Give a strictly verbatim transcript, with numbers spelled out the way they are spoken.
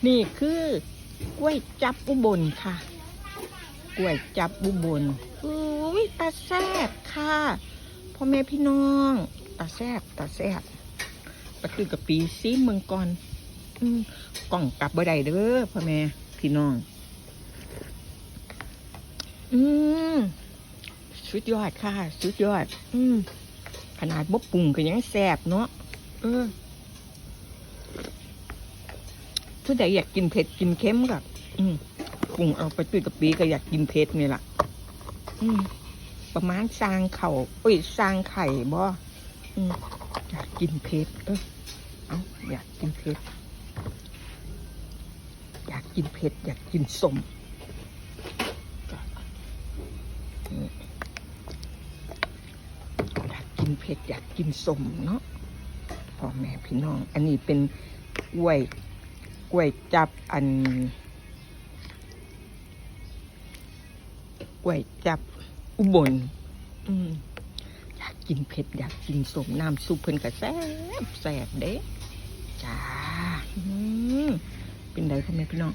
นี่คือก๋วยจั๊บอุบลค่ะ ก๋วยจั๊บอุบล อุ้ย ตาแซ่บค่ะ พ่อแม่พี่น้อง ตาแซ่บ ตาแซ่บ ปาตุ้ยกับปี๋ซิมเบิ่งก่อน อืม กล้องกลับบ่ได้เด้อ พ่อแม่พี่น้อง อืม สุดยอดค่ะ สุดยอด อืม ขนาดบ่ปรุงก็ยังแซ่บเนาะ เออ ผู้ใดอยากกินเผ็ดกินเค็มก็ อืม ปรุงเอา ปาตุ้ยกับปี๋ก็อยากกินเผ็ดนี่ล่ะ อืม ประมาณซางข้าว เอ้ย ซางไข่บ่ อืม อยากกินเผ็ด เออ เอ้า อยากกินเผ็ด อยากกินเผ็ด อยากกินส้ม อืม อยากกินเผ็ด อยากกินส้มเนาะ พ่อแม่พี่น้อง อันนี้เป็นก๋วย ก๋วยจั๊บ อัน ก๋วยจั๊บอุบล อืม อยากกินเผ็ด อยากกินส้ม น้ำซุปเพิ่นก็แซ่บ แซ่บเด้ จ้า อืม เป็นไดพ่อแม่พี่น้อง